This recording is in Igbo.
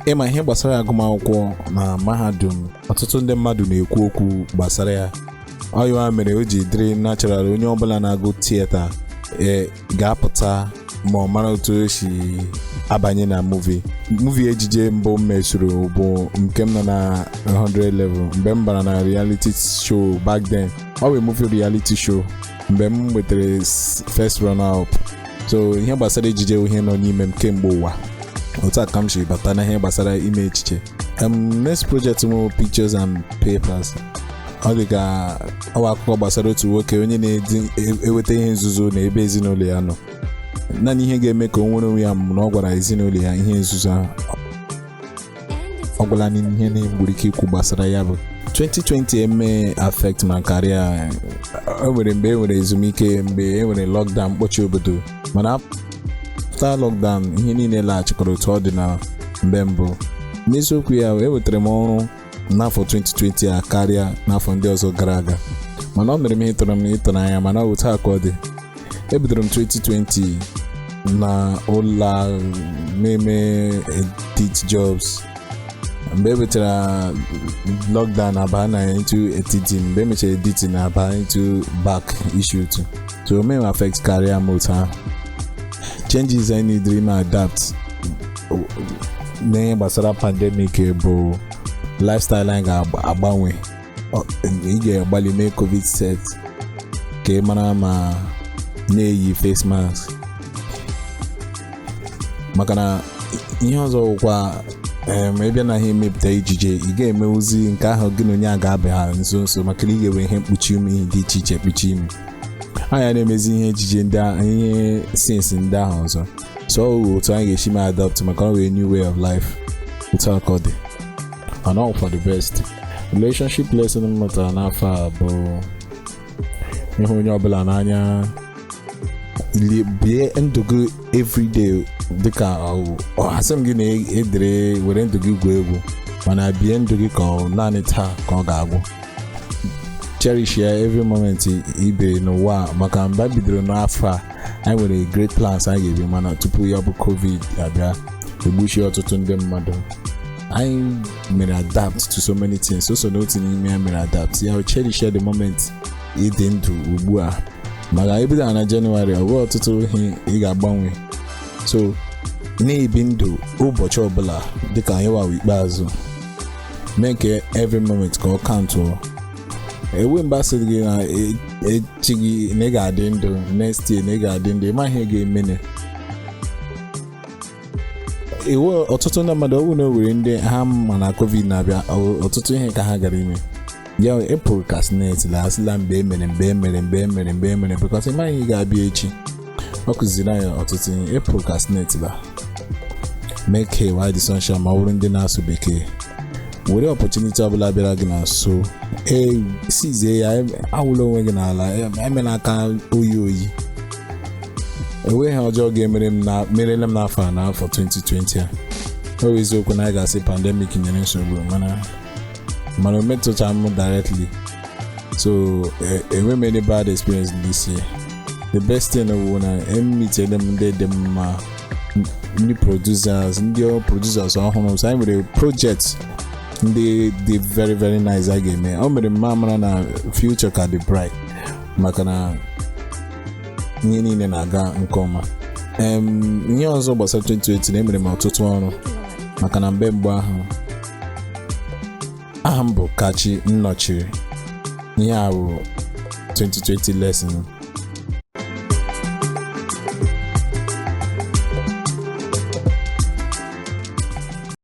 Ịma ihe gbasara agụmakwụkwọ na mahadum, ọtụtụ ndị mmadụ na-ekwu okwu gbasara ya. Ọ ya mere o ji dịrị natural, onye ọbụla na-agụ theatre ga-apụta ma ọ mara otu o si abanye na movie. Movie ejije mbụ m mesoro bụ nke m nọ na 100 level, mgbe m bara na reality show back then. Ọ bụ movie reality show mgbe m nwetara first runner up. So ihe gbasara ejije ihe nọ n'ime m kemgbe ụwa. Otu a ka m si bata na ihe gbasara ime echiche. Next project m, Pictures and Papers, ọ dị ka ọwa akụkọ gbasara otu nwoke onye na-eweta ihe nzuzo na ebe ezinụlọ ya nọ. Naanị ihe ga-eme ka o nwere onwe ya na ọ gwara ezinụlọ ya ihe nzuzo ahụ. Ọ gwala ihe na-egburu ike ikwu gbasara ya bụ 2020 eme affect ma karịa. O nwere mgbe e nwere ezumike, mgbe e nwere lockdown, mkpọchi obodo, mana after lockdown ihe niile laghachikọrọ otu ọ dị na mgbe mbụ. N'eziokwu ya, enwetara m ọrụ n'afọ 2020 a karịa n'afọ ndị ọzọ gara aga, mana ọ mere m ihe tụrụ m ịtụnanya, mana otu a ka ọ dị. Ebidoro m 2020 na ụlọ na-eme edit jobs. Mgbe e wetara lockdown, aba na into editing. Mgbe e mechara editing, aba into back issue too. So o mee m affect karịa m otu ahụ. Changes I need ime adapt n'ihe gbasara pandemic bụ lifestyle anyị ga-agbanwe. Ị ga-agbalị mee COVID set ka ị mara ma na-eyi face mask, maka na ihe ọzọ wụkwa ịbịa na ihe emepụta ejije, ị ga-emewuzi nke ahụ gị na onye a ga-aba ha nso nso, maka na ị ga-enwe ihe mkpuchi imi dị iche iche kpuchi imi. Anyị na-emezi ihe ejije ndị ihe scenes ndị ahụ ọzọ. So ọ wụ otu anyị ga-esi mee adapt, maka ọ wee new way of life. Otu a ka ọ dị, and all for the best. Relationship lesson m mụtara n'afọ a bụ ịhụ onye ọbụla n'anya. Bie ndụ gị everyday dịka asị m gị na edere were ndụ gị gwuo egwu, mana bie ndụ gị ka ọ naanị taa ka ọ ga-agwụ. Cherish ya every moment ibe n'ụwa a, maka mgbe a bidoro n'afọ a, anyị nwere great plans anyị ga-ebi, mana tupu ya bụ COVID abịa egbuchie ọtụtụ ndị mmadụ, anyị mere adapt to so many things. So n'otu n'ime ya mere adapt ya, cherish the moment ịdị ndụ ugbu a, maka ebido na Jenụwarị, ọ bụ ọtụtụ ihe ị ga-agbanwe. So na-ebi ndụ ụbọchị ọbụla dịka anyị wawa ikpeazụ. Mee nke every moment ka ọ count. Ewe mba sị gị na echi gị na ị ga-adị ndụ, next year na ị ga-adị ndụ, ịma ihe ga-emene. Iwu ọtụtụ ndị mmadụ, ọ bụrụ na o nwere ndị ha ma na COVID na-abịa, ọtụtụ ihe ka ha gara ime ya e procrastinate la, asịla mgbe e mere, mgbe e mere, mgbe e mere, mgbe e mere, because ịmaghị ihe ga-abịa echi. Ọ kụziri anyị ọtụtụ ihe. E procrastinate la, make hay while the sun shine. Ma ọ bụrụ ndị na-asụ Bekee, were opportunity ọbụla bịara gị na nso, e sizie ya. Awụla onwe gị n'ala, emela aka oyi oyi. Enweghị ọjọọ ga-emere m na merela m n'afọ a, n'afọ 2020 a. Ọ bụ eziokwu na anyị ga-asị pandemic nyere nsogbu, mana o metụcha m directly, so enwe m any bad experience this year. The best thing bụ na emitele m ndị dị mma, ndị producers, ndị producers ọhụrụ. So anyị nwere project ndị dị very very nice a ga-eme. O mere mma mara na future ka dị bright, maka na ihe niile na-aga nke ọma. Ihe ọzọ gbasara 2020 na emere m ọtụtụ ọrụ, maka na mgbe mgbe ahụ aha m bụ Kachi Nnọchiri. Ihe a bụ 2020 lesson.